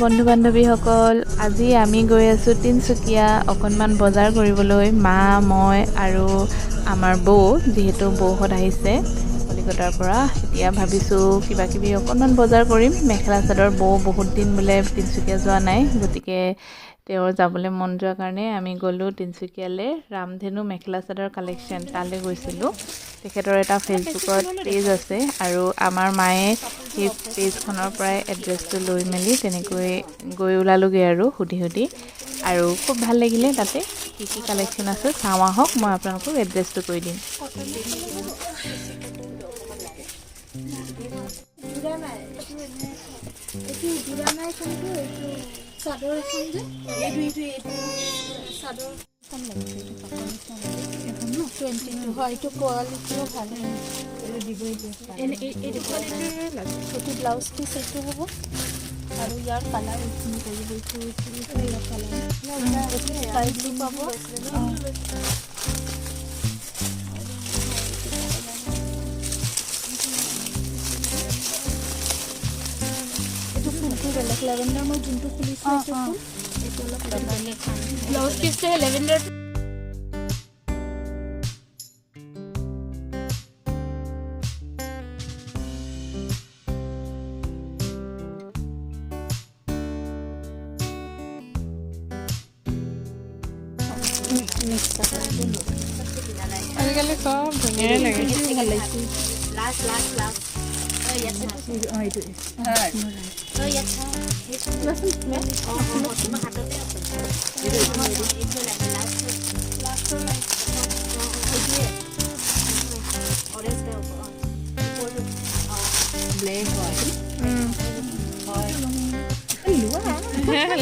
বন্ধু বান্ধৱীসকল, আজি আমি গৈ আছোঁ তিনিচুকীয়া অকণমান বজাৰ কৰিবলৈ। মা, মই আৰু আমাৰ বৌ, যিহেতু বৌহঁত আহিছে কলিকতাৰ পৰা। এতিয়া ভাবিছোঁ কিবা কিবি অকণমান বজাৰ কৰিম। মেখেলা চাদৰ, বৌ বহুত দিন বোলে তিনিচুকীয়া যোৱা নাই, গতিকে তেওঁৰ যাবলৈ মন যোৱাৰ কাৰণে আমি গ'লোঁ তিনিচুকীয়ালৈ। ৰামধেনু মেখেলা চাদৰ কালেকশ্যন, তালৈ গৈছিলোঁ। তেখেতৰ এটা ফেচবুকত পেজ আছে আৰু আমাৰ মায়ে সেই পেজখনৰ পৰাই এড্ৰেছটো লৈ মেলি তেনেকৈ গৈ ওলালোগৈ আৰু সুধি সুধি, আৰু খুব ভাল লাগিলে। তাতে কি কি কালেকশ্যন আছে চাওঁ আহক, মই আপোনালোকক এড্ৰেছটো কৈ দিম। এইটো ব্লাউজ পিচ এইটো হ'ব আৰু ইয়াৰ কালাৰ এইখিনি কৰিব, এইটো কালাৰ স্কাই ব্লু পাব। এইটো ফুলটো বেলেগ, লেভেণ্ডাৰ মই যোনটো খুলিছোঁ এইটো ফুল, এইটো অলপ বেলেগ। ব্লাউজ পিচটো লেভেণ্ডাৰ। আজিকালি চব ধুনীয়াই লাগে। ভাল লাগিছে।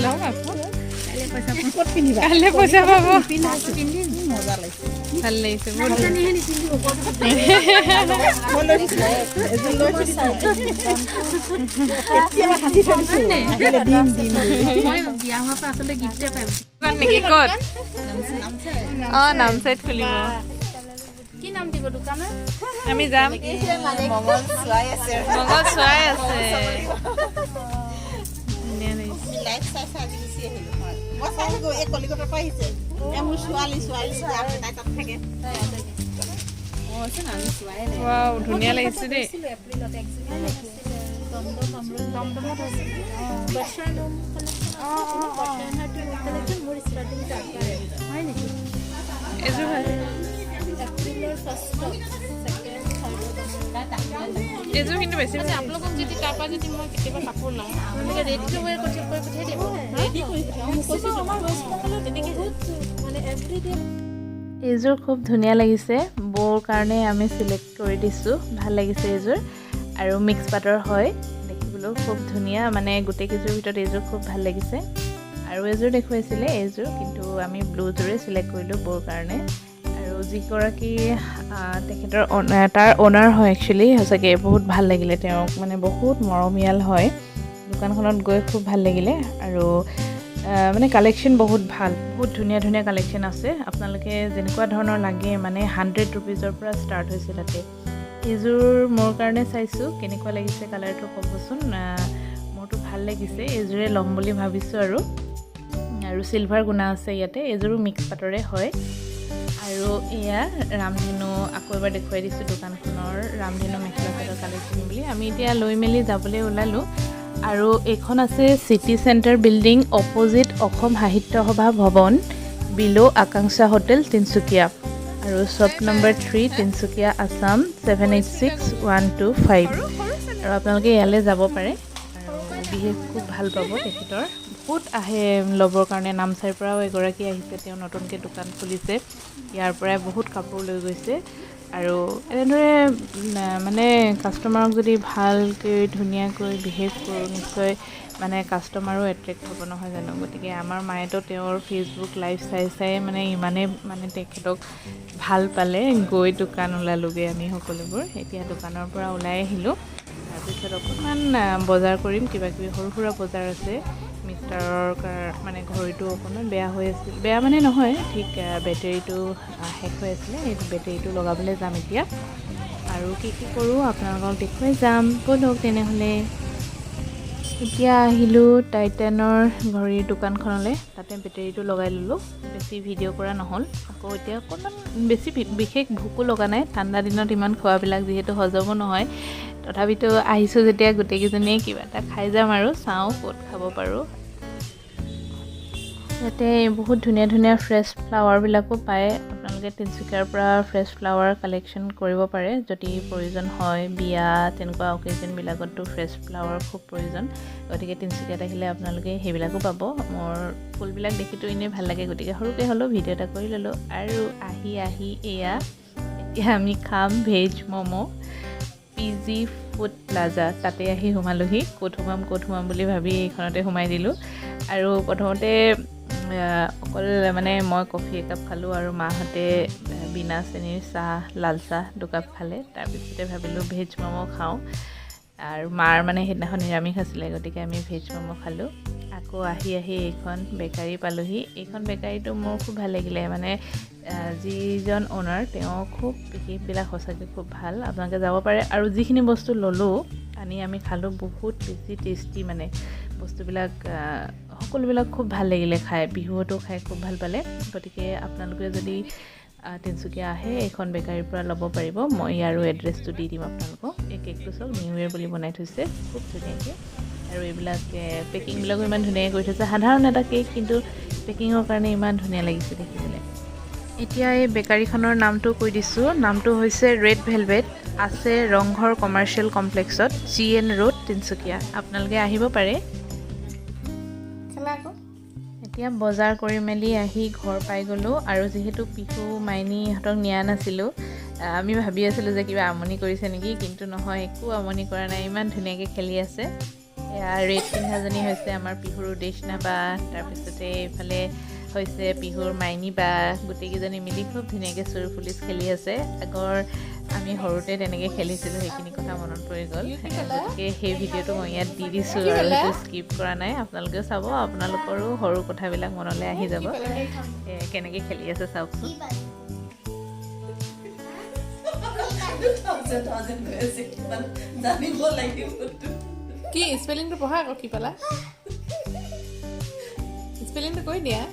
লওক আকৌ, কাইলৈ পইচা পাব। ভাল লাগিছে বহুত। নেকি ক'ত? অঁ, নামচাইত খুলিব। কি নাম দিব দোকানৰ? আমি যাম। মঙল চোৱাই আছে। ধুনীয়া লাগিছে। ৱাও, ধুনীয়া লাগিছে দেই। এইযোৰ ভাল, এইযোৰ কিন্তু বেছি ভাল। আপোনালোকক যদি তাৰপৰা যদি মই কেতিয়াবা কাপোৰ লওঁ, আপোনালোকে ৰেডি টু ৱেৰ কৰি পঠিয়াই দিব। ৰেডি কৰি পঠিয়াই কৈছোঁ, আমাৰ ৱেষ্ট বেংগলত তেনেকৈ মানে এভৰি ডে। এইযোৰ খুব ধুনীয়া লাগিছে, বৌৰ কাৰণে আমি চিলেক্ট কৰি দিছোঁ। ভাল লাগিছে এইযোৰ আৰু মিক্স পাটৰ হয়, দেখিবলৈও খুব ধুনীয়া। মানে গোটেইকেইযোৰ ভিতৰত এইযোৰ খুব ভাল লাগিছে। আৰু এযোৰ দেখুৱাইছিলে এইযোৰ, কিন্তু আমি ব্লুযোৰে চিলেক্ট কৰিলোঁ বৌৰ কাৰণে। আৰু যিগৰাকী তেখেতৰ তাৰ অ'নাৰ হয়, একচুৱেলি সঁচাকৈ বহুত ভাল লাগিলে তেওঁক, মানে বহুত মৰমীয়াল হয়। দোকানখনত গৈ খুব ভাল লাগিলে আৰু মানে কালেকশ্যন বহুত ভাল, বহুত ধুনীয়া ধুনীয়া কালেকশ্যন আছে। আপোনালোকে যেনেকুৱা ধৰণৰ লাগে, মানে 100 ৰুপিজৰ পৰা ষ্টাৰ্ট হৈছে তাতে। এইযোৰ মোৰ কাৰণে চাইছোঁ, কেনেকুৱা লাগিছে কালাৰটো ক'বচোন। মোৰতো ভাল লাগিছে, এইযোৰে ল'ম বুলি ভাবিছোঁ। আৰু আৰু চিলভাৰ গুণা আছে ইয়াতে, এইযোৰো মিক্স পাটৰে হয়। আৰু এয়া ৰামধেনু, আকৌ এবাৰ দেখুৱাই দিছোঁ দোকানখনৰ, ৰামধেনু মেখেলা চাদৰ কালেকশ্যন বুলি। আমি এতিয়া লৈ মেলি যাবলৈ ওলালোঁ। আৰু এইখন আছে city centre building, opposite Assam Sahitya Sabha Bhawan, বিল' আকাংক্ষা হোটেল, তিনিচুকীয়া। আৰু শ্বপ নম্বৰ 3, তিনিচুকীয়া, আছাম 786125। আৰু আপোনালোকে ইয়ালৈ যাব পাৰে আৰু বিশেষ খুব ভাল পাব তেখেতৰ। বহুত আহে ল'বৰ কাৰণে, নামচাইৰ পৰাও এগৰাকী আহিছে, তেওঁ নতুনকৈ দোকান খুলিছে, ইয়াৰ পৰাই বহুত কাপোৰ লৈ গৈছে। আৰু এনেদৰে মানে কাষ্টমাৰক যদি ভালকৈ ধুনীয়াকৈ বিহেভ কৰোঁ, নিশ্চয় মানে কাষ্টমাৰো এট্ৰেক্ট হ'ব, নহয় জানো? গতিকে আমাৰ মায়েতো তেওঁৰ ফেচবুক লাইভ চাই চাই মানে ইমানেই মানে তেখেতক ভাল পালে, গৈ দোকান ওলালোগৈ আমি সকলোবোৰ। এতিয়া দোকানৰ পৰা ওলাই আহিলোঁ, তাৰপিছত অকণমান বজাৰ কৰিম, কিবা কিবি সৰু সুৰা বজাৰ আছে। মিক্সাৰৰ মানে ঘড়ীটো অকণমান বেয়া হৈ আছিল, বেয়া মানে নহয়, ঠিক বেটেৰীটো শেষ হৈ আছিলে, সেই বেটেৰীটো লগাবলৈ যাম এতিয়া। আৰু কি কি কৰোঁ আপোনালোকক দেখুৱাই যাম, ব'লক তেনেহ'লে। এতিয়া আহিলোঁ টাইটেনৰ ঘড়ীৰ দোকানখনলৈ, তাতে বেটেৰীটো লগাই ল'লোঁ। বেছি ভিডিঅ' কৰা নহ'ল। আকৌ এতিয়া অকণমান বেছি বিশেষ ভোকো লগা নাই, ঠাণ্ডা দিনত ইমান খোৱাবিলাক যিহেতু হজমো নহয়। তথাপিতো আহিছোঁ যেতিয়া গোটেইকেইজনীয়ে কিবা এটা খাই যাম আৰু, চাওঁ ক'ত খাব পাৰোঁ। ইয়াতে বহুত ধুনীয়া ধুনীয়া ফ্ৰেছ ফ্লাৱাৰবিলাকো পায়। আপোনালোকে তিনিচুকীয়াৰ পৰা ফ্ৰেছ ফ্লাৱাৰ কালেকশ্যন কৰিব পাৰে যদি প্ৰয়োজন হয়। বিয়া তেনেকুৱা অকেজনবিলাকতো ফ্ৰেছ ফ্লাৱাৰ খুব প্ৰয়োজন, গতিকে তিনিচুকীয়াত আহিলে আপোনালোকে সেইবিলাকো পাব। মোৰ ফুলবিলাক দেখিতো এনেই ভাল লাগে, গতিকে সৰুকৈ হ'লেও ভিডিঅ' এটা কৰি ল'লোঁ। আৰু আহি আহি এয়া এতিয়া আমি খাম veg momo, P G food plaza, তাতে আহি সোমালোহি। ক'ত সোমাম ক'ত সোমাম বুলি ভাবি এইখনতে সোমাই দিলোঁ। আৰু প্ৰথমতে অকল মানে মই কফি একাপ খালোঁ আৰু মাহঁতে বিনা চেনিৰ চাহ, লাল চাহ দুকাপ খালে। তাৰপিছতে ভাবিলোঁ ভেজ ম'ম' খাওঁ, আৰু মাৰ মানে সেইদিনাখন নিৰামিষ আছিলে, গতিকে আমি ভেজ ম'ম' খালোঁ। আকৌ আহি আহি এইখন বেকাৰী পালোহি। এইখন বেকাৰীটো মোৰ খুব ভাল লাগিলে, মানে যিজন অ'নাৰ তেওঁ খুব বিশেষবিলাক সঁচাকৈ খুব ভাল, আপোনালোকে যাব পাৰে। আৰু যিখিনি বস্তু ল'লোঁ আনি আমি খালোঁ, বহুত বেছি টেষ্টি, মানে বস্তুবিলাক সকলোবিলাক খুব ভাল লাগিলে খাই। বিহুতো খাই খুব ভাল পালে। গতিকে আপোনালোকে যদি তিনিচুকীয়া আহে এইখন বেকাৰীৰ পৰা ল'ব পাৰিব। মই ইয়াৰো এড্ৰেছটো দি দিম আপোনালোকক। এই কেকটো চব নিউ ইয়েৰ বুলি বনাই থৈছে খুব ধুনীয়াকৈ, আৰু এইবিলাক পেকিংবিলাকো ইমান ধুনীয়াকৈ কৰি থৈছে। সাধাৰণ এটা কেক, কিন্তু পেকিঙৰ কাৰণে ইমান ধুনীয়া লাগিছে দেখিবলৈ। এতিয়া এই বেকাৰীখনৰ নামটো কৈ দিছোঁ, নামটো হৈছে ৰেড ভেলভেট, আছে ৰংঘৰ কমাৰ্চিয়েল কমপ্লেক্সত, GN road, Tinsukia. আপোনালোকে আহিব পাৰে। এতিয়া বজাৰ কৰি মেলি আহি ঘৰ পাই গ'লোঁ। আৰু যিহেতু পিহু মাইনী ইহঁতক নিয়া নাছিলোঁ, আমি ভাবি আছিলোঁ যে কিবা আমনি কৰিছে নেকি, কিন্তু নহয়, একো আমনি কৰা নাই, ইমান ধুনীয়াকৈ খেলি আছে। এয়া ৰেড পিন্ধাজনী হৈছে আমাৰ পিহুৰ উদেশনা বা, তাৰপিছতে এইফালে হৈছে পিহুৰ মাইনী বা। গোটেইকেইজনী মিলি খুব ধুনীয়াকৈ চোৰ পুলিচ খেলি আছে। আগৰ আমি সৰুতে তেনেকৈ খেলিছিলোঁ, সেইখিনি কথা মনত পৰি গ'ল। গতিকে সেই ভিডিঅ'টো মই ইয়াত দি দিছোঁ আৰু সেইটো স্কিপ কৰা নাই, আপোনালোকেও চাব, আপোনালোকৰো সৰু কথাবিলাক মনলৈ আহি যাব। কেনেকৈ খেলি আছে চাওকচোন। কি স্পেলিংটো পঢ়া আকৌ, কি পালা স্পেলিংটো কৈ দিয়া।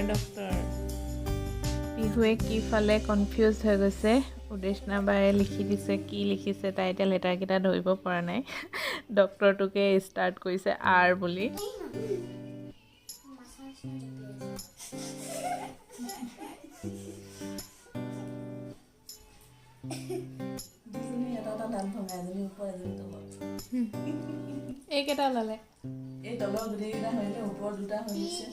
ডক্টৰ পিহুৱে কি ফালে কনফিউজ হৈ গৈছে, উদেশনা বায়ে লিখি দিছে, কি লিখিছে তাই এতিয়া লেটাৰকেইটা ধৰিব পৰা নাই। ডক্টৰটোকে ষ্টাৰ্ট কৰিছে আৰ বুলি। এইকেইটা ওলালে, এই তলৰ গোটেইকেইটা হৈছে, ওপৰৰ দুটা হৈছে।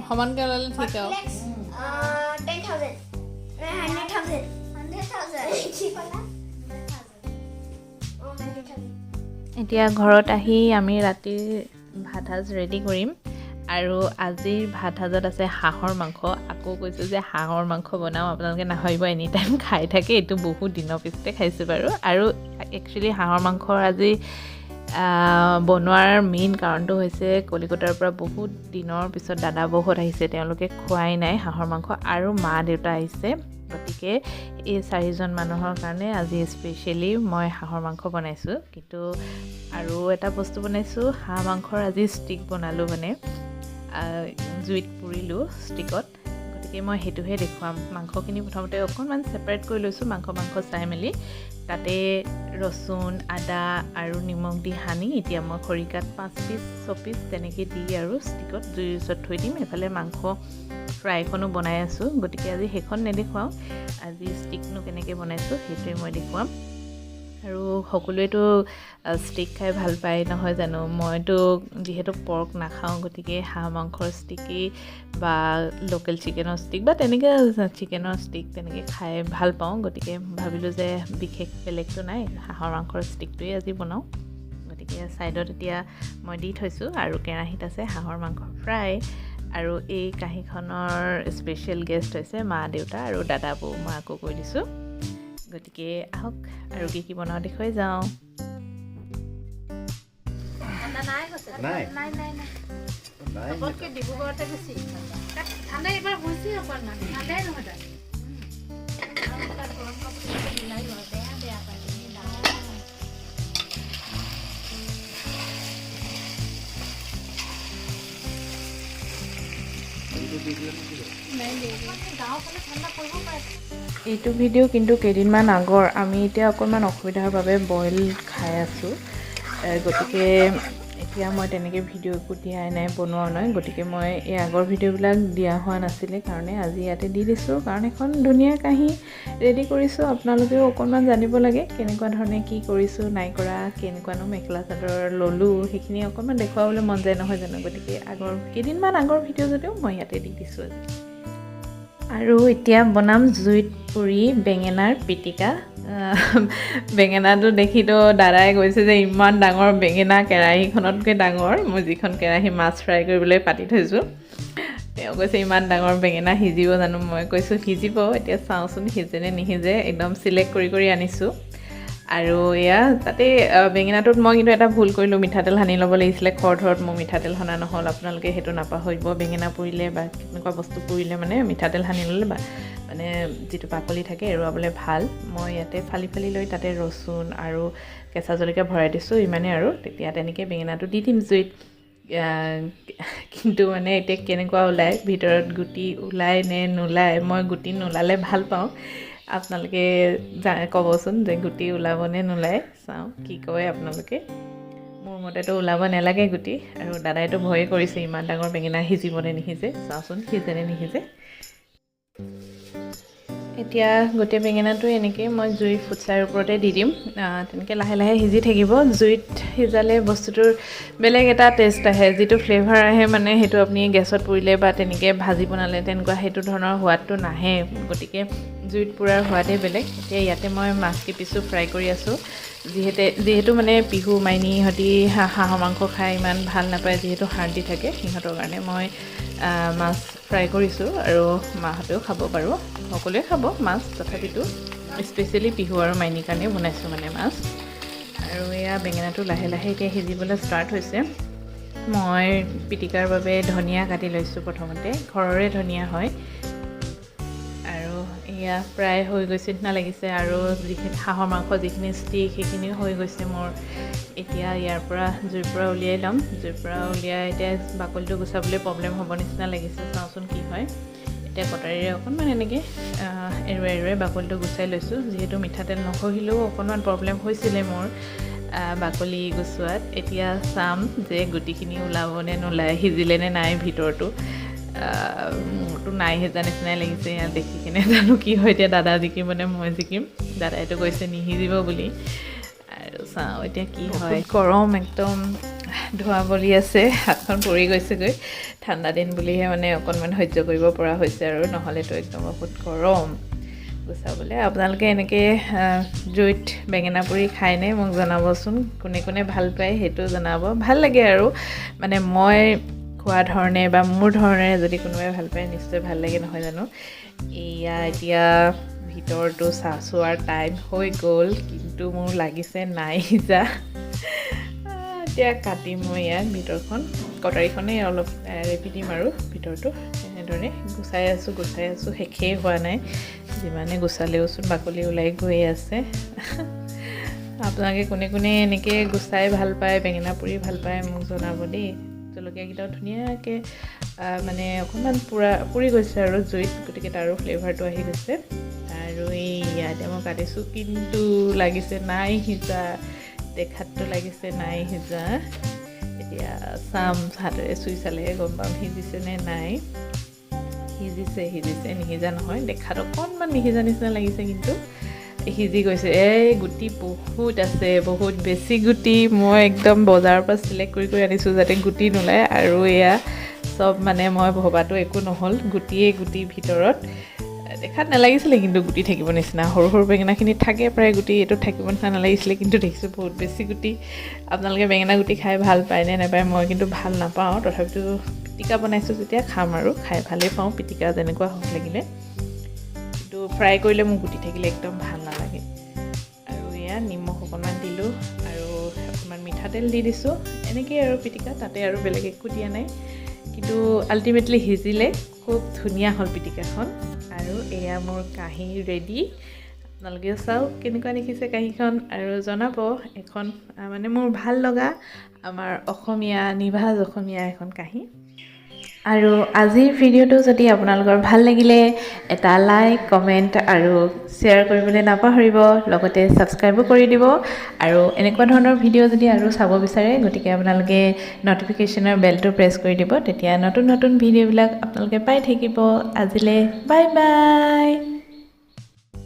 সমানকে ওলালে ঠিক আৰু। এতিয়া ঘৰত আহি আমি ৰাতিৰ ভাত সাজ ৰেডি কৰিম। আৰু আজিৰ ভাত সাজত আছে হাঁহৰ মাংস। আকৌ কৈছোঁ যে হাঁহৰ মাংস বনাওঁ, আপোনালোকে নাভাবিব এনি টাইম খাই থাকে, এইটো বহুত দিনৰ পিছতে খাইছোঁ বাৰু। আৰু একচুৱেলি হাঁহৰ মাংসৰ আজি বনোৱাৰ মেইন কাৰণটো হৈছে কলিকতাৰ পৰা বহুত দিনৰ পিছত দাদা বৌহঁত আহিছে, তেওঁলোকে খোৱাই নাই হাঁহৰ মাংস, আৰু মা দেউতা আহিছে। গতিকে এই চাৰিজন মানুহৰ কাৰণে আজি স্পেচিয়েলি মই হাঁহৰ মাংস বনাইছোঁ। কিন্তু আৰু এটা বস্তু বনাইছোঁ, হাঁহ মাংসৰ আজি ষ্টিক বনালোঁ, মানে জুইত পুৰিলোঁ ষ্টিকত। গতিকে মই সেইটোহে দেখুৱাম। মাংসখিনি প্ৰথমতে অকণমান ছেপাৰেট কৰি লৈছোঁ, মাংস মাংস চাই মেলি তাতে ৰচুন, আদা আৰু নিমখ দি সানি এতিয়া মই খৰিকাত 5 পিচ 6 পিচ তেনেকৈ দি আৰু ষ্টিকত জুইৰ ওচৰত থৈ দিম। এইফালে মাংস ফ্ৰাইখনো বনাই আছোঁ, গতিকে আজি সেইখন নেদেখুৱাওঁ, আজি ষ্টিকনো কেনেকৈ বনাইছোঁ সেইটোৱে মই দেখুৱাম। আৰু সকলোৱেতো ষ্টিক খাই ভাল পায় নহয় জানো? মইতো যিহেতু পৰ্ক নাখাওঁ, গতিকে হাঁহ মাংসৰ ষ্টিকেই বা লোকেল চিকেনৰ ষ্টিক বা তেনেকৈ চিকেনৰ ষ্টিক তেনেকৈ খাই ভাল পাওঁ। গতিকে ভাবিলোঁ যে বিশেষ বেলেগটো নাই, হাঁহৰ মাংসৰ ষ্টিকটোৱেই আজি বনাওঁ। গতিকে ছাইডত এতিয়া মই দি থৈছোঁ আৰু কেৰাহীত আছে হাঁহৰ মাংস ফ্ৰাই। আৰু এই কাঁহীখনৰ স্পেচিয়েল গেষ্ট হৈছে মা দেউতা আৰু দাদা বৌ, মই আকৌ কৈ দিছোঁ। গতিকে আহক আৰু কি কি বনাওঁ দেখুৱাই যাওঁ। নাই নাই নাই নাই, নাই। চবতকৈ ডিব্ৰুগড়তে বেছি তাত ঠাণ্ডা এইবাৰ হৈছে, অকণমান ঠাণ্ডাই নহয় তাত। আৰু তাত গৰম কাপোৰ মিলাই লোৱা বেয়া বেয়া পায়। গাঁৱৰ ফালে ঠাণ্ডা পৰিব পাৰে। এইটো ভিডিঅ' কিন্তু কেইদিনমান আগৰ। আমি এতিয়া অকণমান অসুবিধাৰ বাবে বইল খাই আছোঁ, গতিকে এতিয়া মই তেনেকৈ ভিডিঅ' একো দিয়াই নাই, বনোৱাও নাই। গতিকে মই এই আগৰ ভিডিঅ'বিলাক দিয়া হোৱা নাছিলে কাৰণে আজি ইয়াতে দি দিছোঁ, কাৰণ এখন ধুনীয়া কাঁহী ৰেডি কৰিছোঁ। আপোনালোকেও অকণমান জানিব লাগে কেনেকুৱা ধৰণে কি কৰিছোঁ, নাই কৰা, কেনেকুৱানো মেখেলা চাদৰ ল'লোঁ, সেইখিনি অকণমান দেখুৱাবলৈ মন যায় নহয় জানো? গতিকে আগৰ কেইদিনমান আগৰ ভিডিঅ' যদিও মই ইয়াতে দি দিছোঁ আজি। আৰু এতিয়া বনাম জুইত পুৰি বেঙেনাৰ পিটিকা। বেঙেনাটো দেখিতো দাদাই কৈছে যে ইমান ডাঙৰ বেঙেনা, কেৰাহীখনতকৈ ডাঙৰ। মই যিখন কেৰাহী মাছ ফ্ৰাই কৰিবলৈ পাতি থৈছোঁ, তেওঁ কৈছে ইমান ডাঙৰ বেঙেনা সিজিব জানো? মই কৈছোঁ সিজিব, এতিয়া চাওঁচোন সিজেনে নিসিজে। একদম চিলেক্ট কৰি কৰি আনিছোঁ। আৰু এয়া তাতে বেঙেনাটোত মই কিন্তু এটা ভুল কৰিলোঁ, মিঠাতেল সানি ল'ব লাগিছিলে। খৰধৰত মোৰ মিঠাতেল সনা নহ'ল, আপোনালোকে সেইটো নাপাহৰিব। বেঙেনা পুৰিলে বা কেনেকুৱা বস্তু পুৰিলে মানে মিঠাতেল সানি ল'লে বা মানে যিটো বাকলি থাকে এৰুৱাবলৈ ভাল। মই ইয়াতে ফালি ফালি লৈ তাতে ৰচুন আৰু কেঁচা জলকীয়া ভৰাই দিছোঁ, ইমানেই। আৰু তেতিয়া তেনেকৈ বেঙেনাটো দি দিম জুইত। কিন্তু মানে এতিয়া কেনেকুৱা ওলায়, ভিতৰত গুটি ওলায় নে নোলায়? মই গুটি নোলালে ভাল পাওঁ। আপোনালোকে ক'বচোন যে গুটি ওলাব নে নোলায়, চাওঁ কি কয় আপোনালোকে। মোৰ মতেতো ওলাব নালাগে গুটি। আৰু দাদাইতো ভয়ে কৰিছে, ইমান ডাঙৰ বেঙেনা সিজিব নে নিসিজে। চাওঁচোন সিজে নে নিসিজে। এতিয়া গোটেই বেঙেনাটো এনেকৈ মই জুই ফুটছাইৰ ওপৰতে দি দিম, তেনেকৈ লাহে লাহে সিজি থাকিব। জুইত সিজালে বস্তুটোৰ বেলেগ এটা টেষ্ট আহে, যিটো ফ্লেভাৰ আহে, মানে সেইটো আপুনি গেছত পুৰিলে বা তেনেকৈ ভাজি বনালে তেনেকুৱা সেইটো ধৰণৰ সোৱাদটো নাহে। গতিকে জুইত পোৰাৰ সোৱাদেই বেলেগ। এতিয়া ইয়াতে মই মাছ কেইপিচো ফ্ৰাই কৰি আছোঁ। যিহেতু মানে পিহু মাইনী ইহঁতি হাঁহৰ মাংস খাই ইমান ভাল নাপায়, যিহেতু হাৰ্ডি থাকে, সিহঁতৰ কাৰণে মই মাছ ফ্ৰাই কৰিছোঁ। আৰু মাহঁতেও খাব বাৰু, সকলোৱে খাব মাছ, তথাপিতো স্পেচিয়েলি পিহু আৰু মাইনীৰ কাৰণেও বনাইছোঁ মানে মাছ। আৰু এয়া বেঙেনাটো লাহে লাহে এতিয়া সিজিবলৈ ষ্টাৰ্ট হৈছে। মই পিটিকাৰ বাবে ধনিয়া কাটি লৈছোঁ প্ৰথমতে, ঘৰৰে ধনিয়া হয়। আৰু এয়া প্ৰায় হৈ গৈছে নিচিনা লাগিছে। আৰু যিখিনি হাঁহৰ মাংস যিখিনি ষ্টিক সেইখিনিও হৈ গৈছে মোৰ। এতিয়া ইয়াৰ পৰা জুইৰ পৰা উলিয়াই ল'ম। জুইৰ পৰা উলিয়াই এতিয়া বাকলিটো গুচাবলৈ প্ৰব্লেম হ'ব নিচিনা লাগিছে, চাওঁচোন কি হয়। এতিয়া কটাৰীৰে অকণমান এনেকৈ এৰুৱাই এৰুৱাই বাকলিটো গুচাই লৈছোঁ। যিহেতু মিঠাতেল নঘঁহিলেও অকণমান প্ৰব্লেম হৈছিলে মোৰ বাকলি গুচোৱাত। এতিয়া চাম যে গুটিখিনি ওলাব নে নোলায়, সিজিলে নে নাই ভিতৰটো। মোৰতো নাই সিজা নিচিনাই লাগিছে ইয়াত দেখি কিনে, জানো কি হয়। এতিয়া দাদা জিকিব নে মই জিকিম? দাদাইতো কৈছে নিসিজিব বুলি। আৰু চাওঁ এতিয়া কি হয়। গৰম একদম ধোঁৱা বলি আছে, হাতখন পৰি গৈছেগৈ। ঠাণ্ডা দিন বুলিহে মানে অকণমান সহ্য কৰিব পৰা হৈছে আৰু, নহ'লেতো একদম বহুত গৰম গুচাবলৈ। আপোনালোকে এনেকৈ জুইত বেঙেনা পুৰি খায়নে মোক জনাবচোন। কোনে কোনে ভাল পায় সেইটো জনাব। ভাল লাগে আৰু মানে মই খোৱা ধৰণে বা মোৰ ধৰণেৰে যদি কোনোবাই ভাল পায় নিশ্চয় ভাল লাগে নহয় জানো? এয়া এতিয়া ভিতৰটো চাহ চোৱাৰ টাইম হৈ গ'ল, কিন্তু মোৰ লাগিছে নাই সিজা। এতিয়া কাটিম মই ইয়াত ভিতৰখন, কটাৰীখনেই অলপ ৰেপি দিম আৰু ভিতৰটো এনেদৰে গুচাই আছোঁ, গুচাই আছোঁ, শেষেই হোৱা নাই। যিমানে গুচালেওচোন বাকলি ওলাই গৈয়ে আছে। আপোনালোকে কোনে কোনে এনেকৈ গুচাই ভাল পায়, বেঙেনা পুৰি ভাল পায় মোক জনাব দেই। জলকীয়াকেইটাও ধুনীয়াকৈ মানে অকণমান পুৰা পুৰি গৈছে আৰু জুইত, গতিকে তাৰো ফ্লেভাৰটো আহি গৈছে। আৰু এই ইয়াতে মই কাটিছোঁ, কিন্তু লাগিছে নাই সিজা, দেখাততো লাগিছে নাই সিজা। এতিয়া চাম, হাতেৰে চুই চালেহে গম পাম সিজিছে নে নাই। সিজিছে, সিজিছে, নিসিজা নহয়, দেখাত অকণমান নিসিজা নিচিনা লাগিছে কিন্তু সিজি গৈছে। এই গুটি বহুত আছে, বহুত বেছি গুটি। মই একদম বজাৰৰ পৰা চিলেক্ট কৰি কৰি আনিছোঁ যাতে গুটি নোলায়। আৰু এয়া চব মানে মই ভবাটো একো নহ'ল, গুটিয়ে গুটি ভিতৰত। দেখাত নালাগিছিলে কিন্তু গুটি থাকিব নিচিনা, সৰু সৰু বেঙেনাখিনি থাকে প্ৰায় গুটি, এইটো থাকিব নিচিনা নালাগিছিলে, কিন্তু দেখিছোঁ বহুত বেছি গুটি। আপোনালোকে বেঙেনা গুটি খাই ভাল পায় নে নাপায়? মই কিন্তু ভাল নাপাওঁ, তথাপিতো পিটিকা বনাইছোঁ যেতিয়া খাম আৰু খাই ভালেই পাওঁ পিটিকা যেনেকুৱা হওক লাগিলে, কিন্তু ফ্ৰাই কৰিলে মোক গুটি থাকিলে একদম ভাল নালাগে। আৰু এয়া নিমখ অকণমান দিলোঁ আৰু অকণমান মিঠাতেল দি দিছোঁ, এনেকেই আৰু পিটিকা, তাতে আৰু বেলেগ একো দিয়া নাই। কিন্তু আল্টিমেটলি সিজিলে, খুব ধুনীয়া হ'ল পিটিকাখন। আৰু এয়া মোৰ কাঁহী ৰেডি। আপোনালোকেও চাওক কেনেকুৱা দেখিছে কাঁহীখন আৰু জনাব। এখন মানে মোৰ ভাল লগা আমাৰ অসমীয়া নিভাঁজ অসমীয়া এখন কাঁহী। আৰু আজিৰ ভিডিঅ'টো যদি আপোনালোকৰ ভাল লাগিলে এটা লাইক, কমেণ্ট আৰু শ্বেয়াৰ কৰিবলৈ নাপাহৰিব, লগতে ছাবস্ক্ৰাইবো কৰি দিব। আৰু এনেকুৱা ধৰণৰ ভিডিঅ' যদি আৰু চাব বিচাৰে, গতিকে আপোনালোকে ন'টিফিকেশ্যনৰ বেলটো প্ৰেছ কৰি দিব, তেতিয়া নতুন নতুন ভিডিঅ'বিলাক আপোনালোকে পাই থাকিব। আজিলৈ বাই বাই।